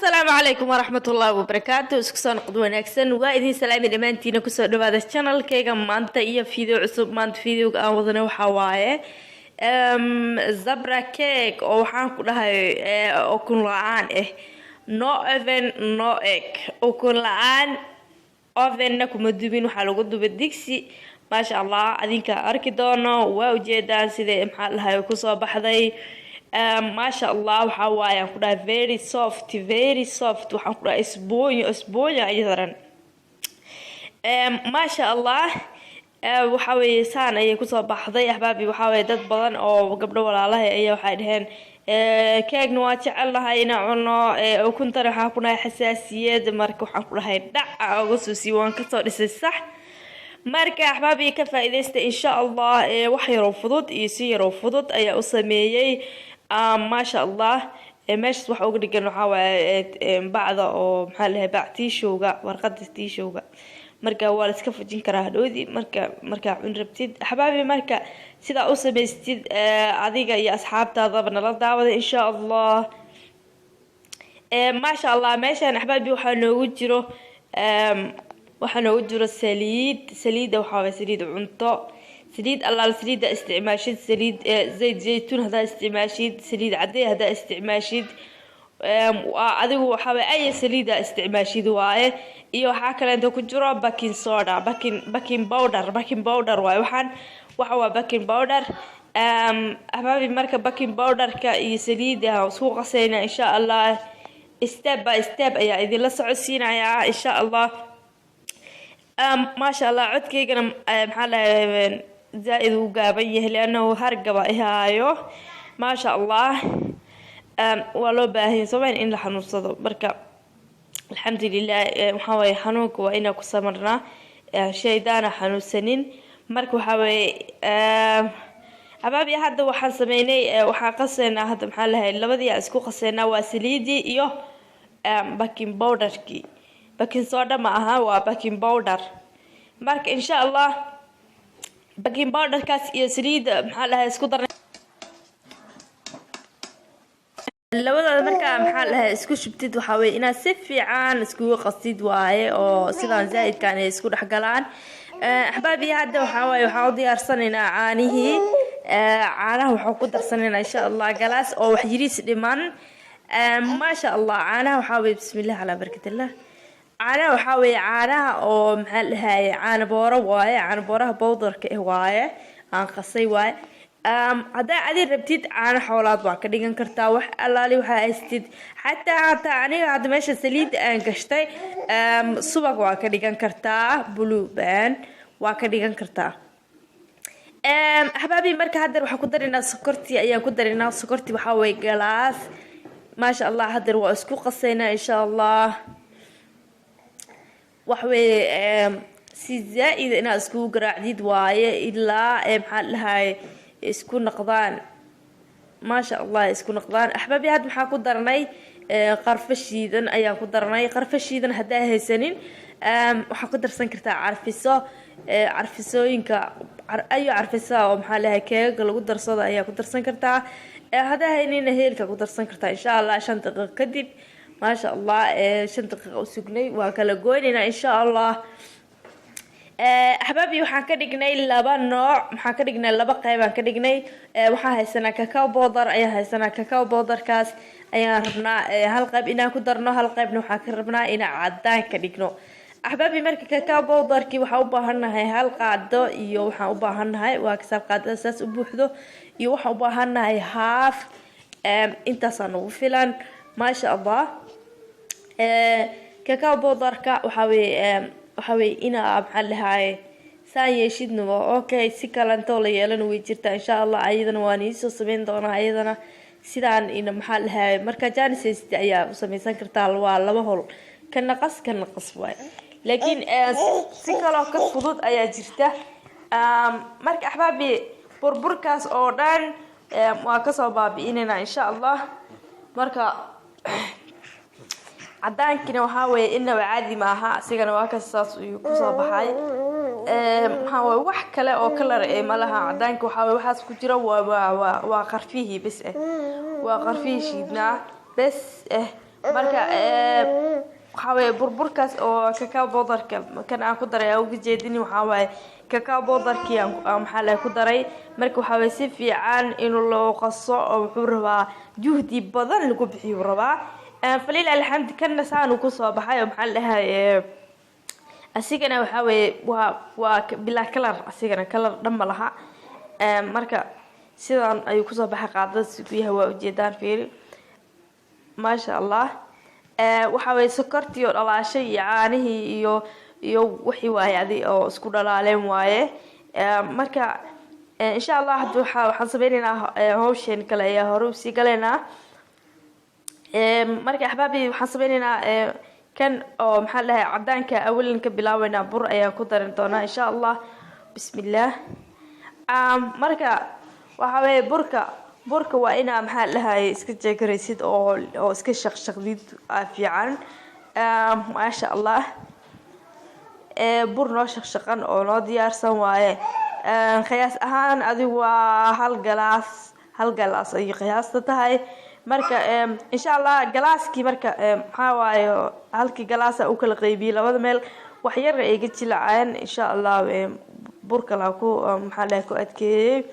Asalaamu calaykum waraxmatullaahi wabarakaatu. Isku soo noqod wanaagsan. Waa idin salaami dhammaantiina. Kusoo dhawaada channelkayga maanta iyo video cusub. Maanta videoga aan wadana waxaa waaye zebra cake oo waxaan ku dhahay ukun la-aan ah, no oven, no egg, ukun la-aan, ovenna kuma dubin, waxaa lagu dubay digsi. Maasha Allah, adinka arki doono, waa ujeedaan sidai maxaa dhahay kusoo baxday. Maasha Allah, waxaa waaye aan ku dhahay very soft, very soft. Waxaan ku dhahay isbuunyo, isbuunyo ayadaran. Maasha Allah, waxaa weeye saan ayay kusoo baxday, axbaabi. Waxaa weye dad badan oo gabdho walaalahay ayaa waxay dhaheen keegna waa jecelnahay inaan cuno, ukuntana waxaan ku dhahay xasaasiyad. Marka waxaan ku dhahay dhaca oga soo sii, waan kasoo dhisay sax. Marka axbaabi, ka faa-iideysta insha Allah. Wax yaroo fudud iyo si yaroo fudud ayaa u sameeyey. Maasha Allah, meeshaas waxa uga dhigan waxaa waaye bacda oo maxaa lahay, bac tiishowga, warqada tiishowga. Marka waa la iska fujin karaa hadhoodii marka markaa cun rabtid, axbaabi. Marka sidaa u samaystid adiga iyo asxaabtaadaba nala daawada insha Allah. Maasha Allah, meeshaan, axbaabi, waxaa noogu jiro saliid. Saliidda waxaa waay saliid cunto, saliid allaal saliidda isticmaashid, saliid zayd zaytuun haddaa isticmaashid, saliid cadey haddaa isticmaashid, adigu waxaa waay aya saliida isticmaashid waaye. Iyo waxaa kaleento ku jiro baking soda, baking powder. Baking powder waaye waxaan, waxa waa baking powder, axbaabi. Marka baking powderka iyo saliidda isku qasayna insha Allah. Step by step ayaa idinla socodsiinayaa insha Allah. Maasha Allah, codkaygana maxaa dhahay zaa-id uu gaaban yahay liannahu hargaba ihaayo. Maasha Allah, waa loo baahanya soomaali in la xanuunsado. Marka alxamdulilah, waxaa waye xanuunka waa inaa ku samarnaa, shaydaana xanuunsanin. Marka waxaa waye, axbaabi, hadda waxaan sameynay, waxaan qaseynaa hadda, maxaa lahay, labadii aan isku qaseynaa, waa saliidii iyo baking powderkii. Baking soda ma aha, waa baking powder. Marka insha Allah baking powderkaas iyo saliidda, maxaa lahay, isku darnay labadooda. Markaa, maxaa lahay, isku shubtid, waxaa weye inaad si fiican iskugu qastid waaye oo sidaan zaa-idkan ay isku dhexgalaan. Axbaabi, hadda waxaa waaye waxaan u diyaarsanaynaa caanihii. Caanaha waxaan ku darsanaynaa insha Allah galaas oo wax yariis dhiman. Maasha Allah, caanaha waxaa weye, bismillah calaa barakatillah, caanaha waxaa weye caanaha oo maxaa lahaye caana booro waaye, caana booraha bowdarka ah waaye, aan qasay waaye. Haddaa adi rabtid caano xoolaad waa ka dhigan kartaa, wax allaali waxaa haystid. Xataa aniga hadda meesha saliidda aan gashtay, subag waa ka dhigan kartaa, Blue Band waa ka dhigan kartaa, axbaabi. Marka haddeer waxaan ku daraynaa sokortii, ayaan ku daraynaa. Sokortii waxaa weye galaas. Maasha Allah, haddeer waa isku qasaynaa insha Allah. Waxaweye si zaa-ida inaad iskugu garaacdid waaye ilaa maxaa dhahay isku noqdaan. Maasha Allah, isku noqdaan, axbaabi. Hadda maxaa ku darnay? Qarfo shiidan ayaan ku darnay. Qarfo shiidan haddaa haysanin, waxaa ku darsan kartaa carfiso, carfisooyinka ayo carfisa oo maxaa lahay keegaga lagu darsado ayaa ku darsan kartaa. Haddaa haynina heelka ku darsan kartaa insha Allah. 5 daqiiqo kadib, maasha Allah, 5 daqiiqa u sugnay, waa kala goynaynaa insha Allah. Axbaabi, waxaan ka dhignay laba nooc, maxaan ka dhignay, laba qeybaan ka dhignay. Waxaan haysanaa cacao powder ayaan haysanaa. Cacao powderkaas ayaan rabnaa hal qayb inaan ku darno, hal qaybna waxaan ka rabnaa inaan cadaan ka dhigno, axbaabi. Marka cacao powderkii waxaan u baahannahay hal qaado iyo waxaan u baahannahay waa kasaal qaadada saas u buuxdo iyo waxaan u baahannahay half. Intaasaa nagu filan, maasha Allah. Cacao powderka waxaa weye inaa, maxaa lahaye, saan yeeshidna waa okay, si kalentoo la yeelana way jirtaa insha Allah. Ayadana waan iisoo sameyn doonaa, ayadana sidaan ina, maxaa lahaye, marka janis ayaa u sameysan kartaa. Waa laba hol, ka naqas, ka naqas waay, laakiin si kaloo ka fudud ayaa jirta. Marka axbaabi, burburkaas oo dhan waa kasoo baabi'inayna insha Allah. Marka cadaankina waxaa weeye inaba caadi maaha, isigana waa kas saas ayuu kusoo baxay. Maxaa waye, wax kale oo kalar ee malaha. Cadaanka waxaa waye waxaas ku jira waa qarfihii bes eh, waa qarfihii shiidnaa bes eh. Marka waxaa waye burburkaas oo cacao powderka kan aan ku daray aan uga jeedin, waxaa waaye cacao powderkii aan, maxaa lahay, ku daray. Marka waxaa waye si fiican in loo qaso oo wuxuu rabaa juhdi badan lagu bixiyu rabaa. Faliil alxamdi, kanna saanu kusoo baxay oo, maxaa la dhahay, asigana waxaa weeye waa bilaa color, asigana color dhan ma laha. Marka sidan ayuu kusoo baxay. Qaadada si ku yahay waa ujeedaan, fiiri, maasha Allah. Waxaa weye sokortii oo dhalaashay iyo caanihii iyo wixii waaye adi oo isku dhalaaleen waaye. Marka insha Allah hadda waxaan sameyneynaa hawsheen kale ayaa hore usii galaynaa. Marka axbaabi, waxaan sameyneynaa kan oo, maxaa la dhahay, cadaanka awalan ka bilaabeynaa. Bur ayaan ku darin doonaa insha Allah. Bismillaah. Marka waxaa weeye burka waa inaa, maxaa la dhahay, iska jeegaraysid oo iska shaqshaqdid aa fiican. Maasha Allah, bur noo shaqshaqan oo noo diyaarsan waaye. Qiyaas ahaan adigu waa hal galaas, hal galaas ayay qiyaasta tahay. Marka insha Allah galaaskii marka maxaa waaye, halkii galaasa u kala qaybiyey labada meel, wax yar ay ga jilaceen. Insha Allah burka laa ku, maxaa lahay, ku adkeeyey.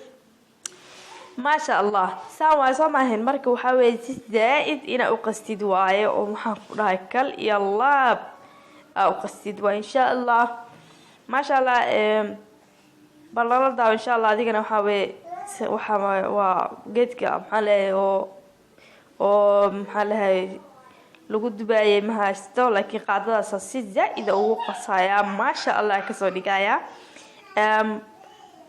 Maasha Allah, saan waaye, soo maahan? Marka waxaa weeye si zaa-id inaa u qastid waaye oo, maxaan ku dhahay, kal iyo laab aa u qastid waaye insha Allah. Maasha Allah, bal nala daawo insha Allah. Adigana waxaa weeye waxaa waa geedka, maxaa leeyahay, oo maxaa lehay lagu dubaayay ma haysto, laakiin qaadadaasa si zaa-ida ugu qasayaa. Maasha Allah, kasoo dhigayaa.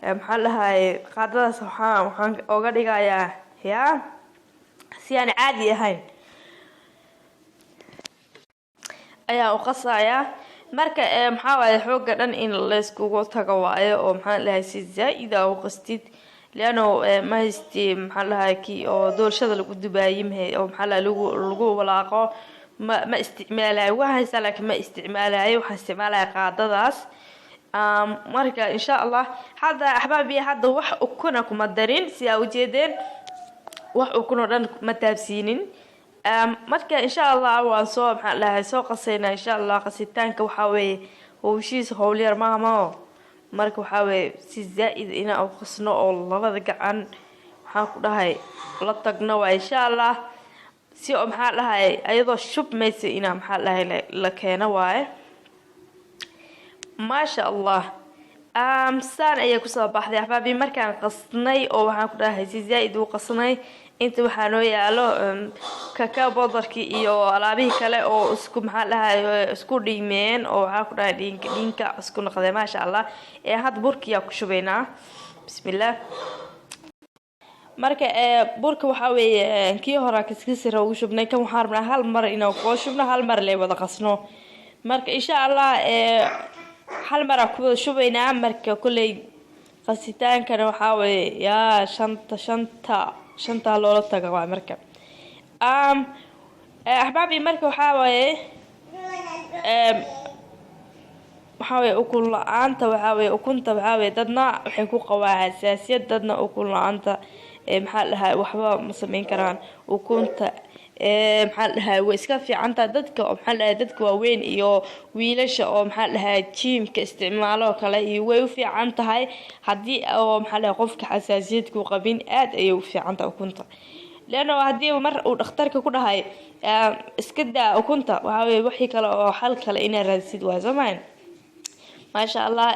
Maxaa dhahay, qaadadaas waxaan oga dhigayaa yaa si aan caadi ahayn ayaa u qasayaa. Marka maxaa waaye, xooga dhan in layskugu tago waayo oo, maxaa dhahay, si zaa-ida u qastid, leano ma haysti, maxaa dhahay, kii oo doolshada lagu dubaayey mahe oo, maxaa dhahay, lagu walaaqo ma isticmaalayo. Waa haystaa laakiin ma isticmaalayo, waxaan isticmaalaya qaadadaas. Marka insha Allah hadda axbaabi, hadda wax ukuna kuma darin, si aa ujeedeen wax ukun oo dhan ma taabsiinin. Marka insha Allah waan soo, maxaa dhahay, soo qasaynaa insha Allah. Qasitaanka waxaa weeye howshiisa howlyar maamao. Marka waxaa weeye si zaa-id inaa u qasno oo labada gacan, waxaan ku dhahay, la tagno waa insha Allah, si oo, maxaa dhahay, ayadoo shubmaysa inaa, maxaa dhahay, la keeno waaye. Maasha Allah, saan ayay kusoo baxday axbaabi markaan qasnay oo, waxaan ku dhahay, si zaa-id u qasnay. Inta waxaa noo yaalo cacao powderkii iyo alaabihii kale oo isku, maxaa dhahay, isku dhiimeen oo, waxaa ku dhahay, dhiinka dhiinka isku noqday. Maasha Allah, ee hadda burkiyaa ku shubaynaa. Bismillaah. Marka burka waxaa weeye kii hore kiskisira ugu shubnay, kan waxaan rabnaa hal mar inaan koo shubno, hal mar lee wada qasno. Marka insha Allah hal maraa ku wada shubaynaa. Marka kolley qasitaankana waxaa weeye yaa shanta shanta shantaa loola taga waay. Marka axbaabi, marka waxaa waaye ukun la-aanta, waxaa weeye ukunta, waxaa weeye dadna waxay ku qabaa xasaasiyad, dadna ukun la-aanta maxaa la dhahay, waxba ma sameyn karaan. Ukunta maxaa la dhahay, way iska fiicantaha dadka oo, maxaa la dhahay, dadka waaweyn iyo wiilasha oo, maxaa la dhahay, gymka isticmaalo oo kale iyo way u fiican tahay. Haddii oo, maxaa la dhahay, qofka xasaasiyadku qabin, aad ayay u fiican tahay ukunta, leanno haddii mar uu dhakhtarka ku dhahay iska daa ukunta, waxaa weye wixii kale oo xal kale inaa raadsid waay, soo mahan? Maasha Allah,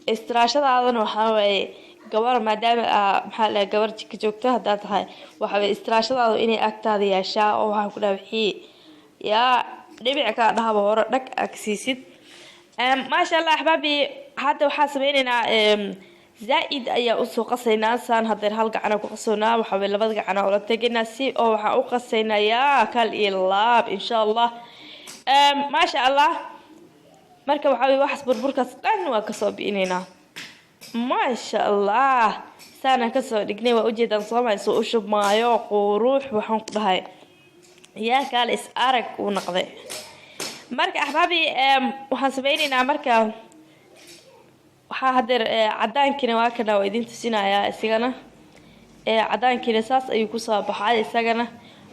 istiraashadaadana waxaa waaye gabar, maadaama aa, maxaa la dhahay, gabar jika joogto haddaa tahay, waxaa waye istiraashadaadu inay agtaada yeeshaa oo, waxaan ku dhahay, wixii yaa dhibic kaa dhahaba hore dhag agsiisid. Maasha Allah axbaabi, hadda waxaa sameyneynaa zaa-id ayaa usoo qasaynaa. Saan hadeer hal gacana ku qasoonaa, waxaa waye labada gacana ula tegaynaa si oo waxaan u qasaynaa yaa kal iyo laab insha Allah. Maasha Allah, marka waxaa weye waxaas burburkaas dhan waa kasoo bi'inaynaa. Maasha Allah, saanaan kasoo dhignay, waa ujeedaan soomay soo u shubmaayo quruux, waxaan ku dhahay, yaa kaale is arag uu noqday. Marka axbaabi, waxaan sameyneynaa, marka waxaa hadeer cadaankiina waa kana, waa idin tusinayaa isagana. Cadaankiina saas ayuu kusoo baxay isagana.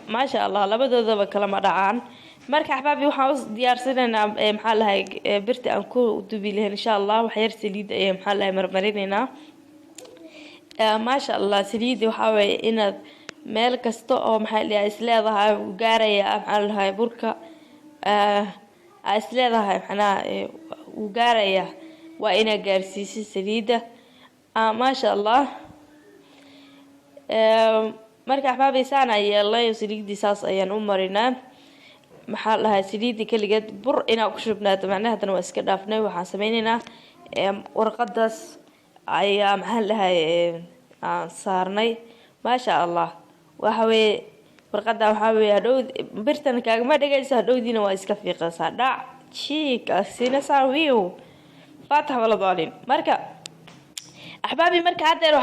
Maasha Allah, labadoodaba kalama dhacaan. Marka axbaabi, waxaan u diyaarsanaynaa, maxaa lahay, birta aan ku dubi lahayn insha Allah. Waxyar saliid ayaa, maxaa lahay, marmarinaynaa. Maasha Allah, saliidda waxaa weeye inaad meel kasta oo, maxaa lahay, isleedahay uu gaaraya, maxaa lahay, burka aa isleedahay macnaha wuu gaaraya, waa inaad gaarsiisid saliidda. Maasha Allah. Marka axbaabi, saan aan yeelnay, saliiddii saas ayaan u marinaa. Maxaa lahay, saliidda keligeed bur inaan ku shubnaato macnaha haddana waa iska dhaafnay. Waxaan sameyneynaa warqadaas ayaa, maxaa lahay, aan saarnay. Maasha Allah, waxa weeye warqadan waxaa weeye hadhow birtan kaagama dhegayso, hadhowdiina waa iska fiiqaysaa, dhac jiig siinaysaa, wiiw faatax wala daalin. Marka axbaabi, marka haddeer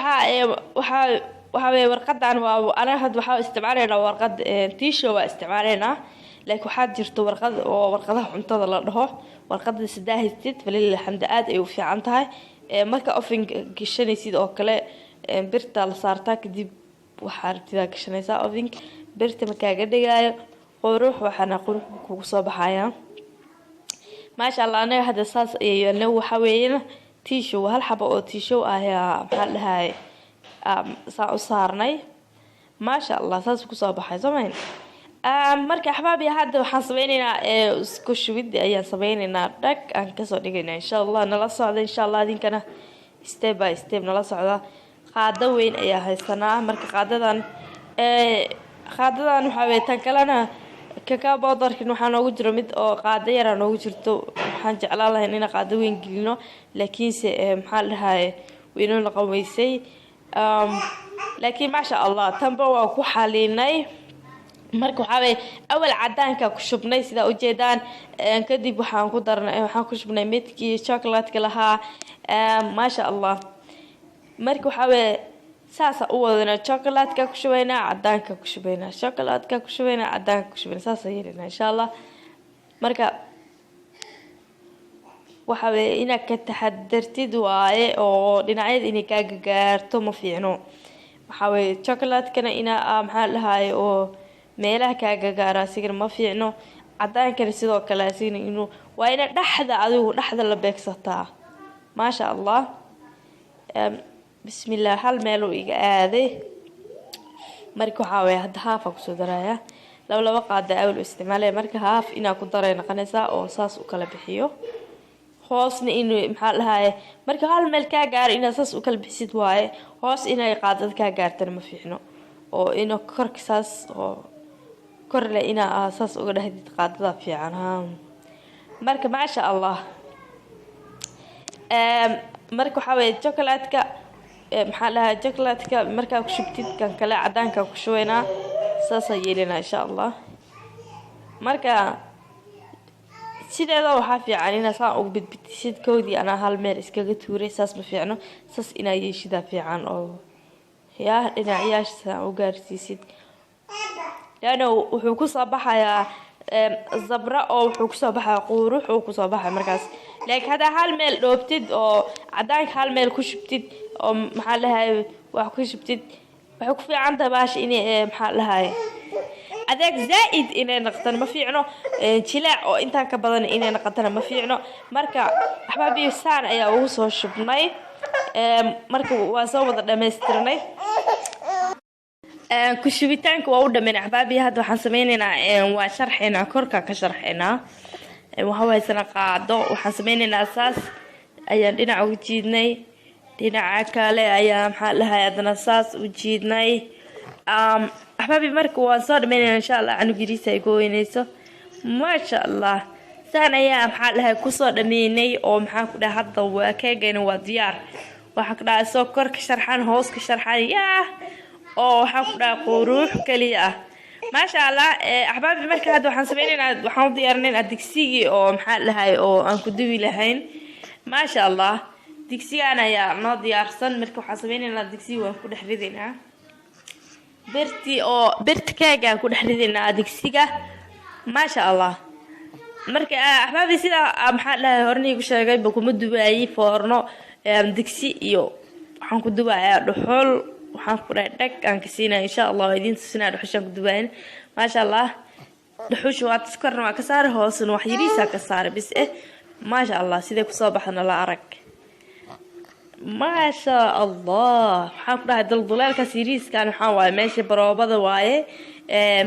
waxaa weeye warqadan waa anaga hadda waxaa isticmaalaynaa warqad tissue waa isticmaalaynaa, laakiin waxaa jirto warqad oo warqadaha cuntada la dhaho. Warqada sadaa haystid, falilah alxamdu, aad ay u fiican tahay. Marka oven gashanaysid oo kale, birta la saartaa, kadib waxaa rabtidaa gashanaysaa ovenka, birta makaaga dhigaayo, qurux waxaana qurux kugu soo baxaya. Maasha Allah, anaga hadda saas ayay yeelnay. Waxaa weeyena tissue, hal xaba oo tissue ayaa, maxaa dhahay, saa u saarnay. Maasha Allah, saas kusoo baxay, soo mayn? Marka axbaabi, hadda waxaan sameyneynaa isku shubidii ayaan sameyneynaa, dhag aan kasoo dhigaynaa insha Allah. Nala socda insha Allah, idinkana step by step nala socda. Qaado weyn ayaa haysanaa. Marka qaadadan waxaa weye tan kalena cacao powderkan waxaa noogu jiro mid oo qaado yaraa noogu jirto. Waxaan jeclaan lahayn inaan qaado weyn gelino, laakiinse, maxaa la dhahaye, waynoo noqon weysay. Laakiin maasha Allah, tanba waa ku xalinay. Marka waxaa weye awal cadaanka ku shubnay, sidaa ujeedaan. Kadib waxaan ku darnay, waxaan ku shubnay midkii chocolate-ka lahaa. Maasha Allah, marka waxaa weye saasa u wadanaa: chocolate-ka ku shubaynaa, cadaanka ku shubaynaa, chocolate-ka ku shubaynaa, cadaanka ku shubaynaa, saasa yeelanaa insha Allah. Marka waxa weye inaad ka taxadartid waaye oo dhinacyada inay kaa gagaarto ma fiicno. Waxaa weye chocolate-kana inaa, maxaa dhahaye, oo meelaha kaa gagaaro asigana ma fiicno. Cadaankana sidoo kale asigana inuu waa ina dhexda, adigu dhexda la beegsataa. Maasha Allah, bismillah, hal meeluu iga aaday. Marka waxaa weye hadda half aa kusoo daraya, laba laba qaada awal u isticmaalaya. Marka half inaa ku daray noqonaysaa oo saas u kala bixiyo, hoosna inuu, maxaa dhahaye, marka hal meel kaa gaaro inaad saas u kala bixisid waaye. Hoos inay qaadad kaa gaartana ma fiicno, oo ina korka saas oo korle inaa saas uga dhahdid qaadada fiican ha. Marka maasha Allah, marka waxaa weye chocolate-ka, maxaa dhahaa, chocolate-ka markaa ku shubtid, kan kale cadaanka ku shubaynaa, saasaa yeelinaa insha Allah. Marka sideeda waxaa fiican inaa saan ugu bidbidisid. Kowdii anaa hal meel iskaga tuuray, saas ma fiicno. Saas inaa yeeshidaa fiican oo yaa dhinacyaasha saan u gaarsiisid, leanna wuxuu kusoo baxayaa zabra oo wuxuu kusoo baxaya quurux uu kusoo baxaya markaas. Laakiin haddaa hal meel dhoobtid oo cadaanka hal meel ku shubtid oo, maxaa dhahay, wax ku shubtid, waxay ku fiican tahay baasha inay, maxaa dhahay, adeeg zaa-id inay noqotana ma fiicno, jilaac oo intaan ka badan inay noqotana ma fiicno. Marka axbaabi, saan ayaa ugu soo shubnay. Marka waa soo wada dhamaystirnay, ku shubitaanka waa u dhameyn. Axbaabi, hadda waxaan sameyneynaa waa sharxeynaa, korka ka sharxeynaa. Waxaa haysana qaado, waxaan sameyneynaa saas ayaan dhinac uga jiidnay, dhinaca kale ayaa, maxaa dhahay, haddana saas u jiidnay. Axbaabi, marka waan soo dhameynayna insha Allah. Canug yariisa ay gooynayso. Maasha Allah, saan ayaa, maxaa dhahay, kusoo dhameynay oo, maxaan ku dhahay, hadda waa keegayna, waa diyaar. Waxaan ku dhahay soo kor ka sharxan, hoos ka sharxan, yaa oo waxaan ku dhahay quruux kaliya ah. Maasha Allah. Axbaabi, marka hadda waxaan sameynaynaa, waxaan u diyaarinaynaa digsigii oo, maxaa dhahay, oo aan ku dubi lahayn. Maasha Allah, digsigaan ayaa noo diyaarsan. Marka waxaan sameynaynaa digsigii waan ku dhex ridaynaa birtii oo birta keegaan ku dhex ridaynaa digsiga. Maasha Allah. Marka axbaabi, sidaa, maxaa dhahay, horeniigu sheegayba, kuma dubaayay foorno, digsi iyo waxaan ku dubayaa dhuxul. Waxaan Waxaan ku dhahay dhag aan ka siinaya, insha Allah waa idiin tusinaya dhuxushaan ku dubayn. Maasha Allah, dhuxusha waa korna waa ka saaray, hoosna wax yariisaa ka saaray bis eh. Maasha Allah, sidee kusoo baxdana la arag. Maasha Allah, waxaan ku dhahay dulduleelkaas yariiskan waxaa waaye meesha baroobada waaye.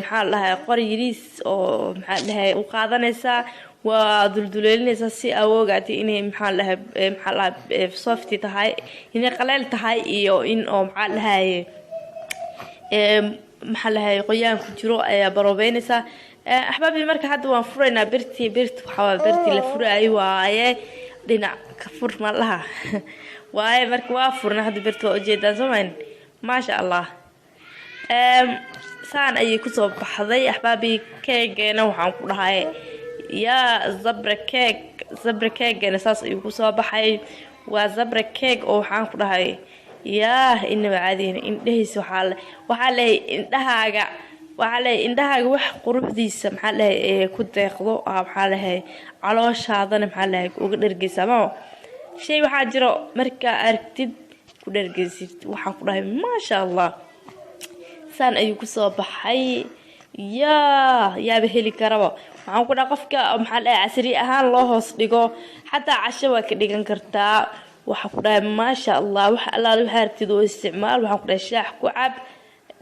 Maxaa la dhahay, qori yariis oo maxaa la dhahay u qaadanaysaa, waa dulduleelinaysaa si awoogaati inay maxaa la dhahay, maxaa la dhahay, soft tahay, inay qaleel tahay iyo in oo maxaa la dhahay, maxaa la dhahay, qoyaan ku jiro ayaa baroobeynaysaa. Axbaabi, marka hadda waan furaynaa birtii. Birt waxaa waa birtii la furaayo waaye, dhinac ka fur ma laha waaye. Marka waa furna hadda birta, waa ujeedaan soomayn. Maasha Allah, saan ayay kusoo baxday, axbaabi, keegeena. Waxaan ku dhahay yaa zabra keeg, zabra keegeena saas ayuu kusoo baxay. Waa zabra keeg oo waxaan ku dhahay yaa inaba caadihin. Indhahiisa waxaa lehay indhahaaga, waxaa lehay indhahaaga wax quruxdiisa maxaa lehay ee ku deeqdo. Maxaa lehay, calooshaadana maxaa lehay uga dhergeysa mao shay waxaa jiro markaa aragtid ku dhergeysid. Waxaan ku dhahay maasha Allah, saan ayuu kusoo baxay. Yaa yaaba heli karaba? Waxaan ku dhahay qofka maxaa dhahay casri ahaan loo hoos dhigo, xataa casho waa ka dhigan kartaa. Waxaa ku dhahay maasha Allah, wax allaale waxaa rabtid oo isticmaal. Waxaan ku dhahay shaax ku cab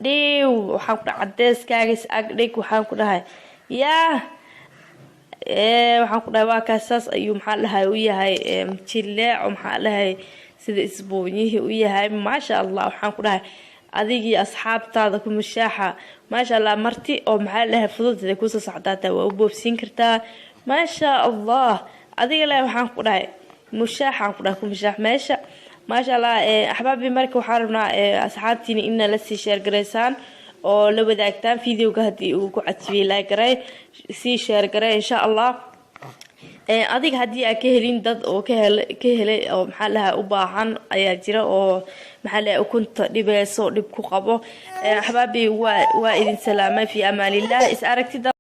dhiw, waxaan ku dhahay cadeyskaaga is ag dhig. Waxaan ku dhahay yaa waxaan ku dhahay waa kaas, saas ayuu maxaa dhahay u yahay jileec oo maxaa dhahay sida isbuunyihii u yahay. Maasha Allah, waxaan ku dhahay adigii asxaabtaada ku mashaaxa. Maasha Allah, marti oo maxaa dhahay fudud kusoo socdaataa waa u boobsiin kartaa. Maasha Allah, adiga le waxaan ku dhahay mushaaxaan ku dhahay ku mushaax meesha. Maasha Allah, axbaabi, marka waxaan rabnaa asxaabtiina ina lasii share garaysaan oo la wadaagtaan videoga. Haddii uu ku cajibiyay, like garay, sii share garay, insha Allah. Adiga haddii aad ka helin, dad oo ka helay oo maxaa lahaa u baahan ayaa jira oo maxaa lahaa ukunta dhibeyso, dhib ku qabo. Axbaabi, waa idin salaamay. Fi amaanillah, is aragtida.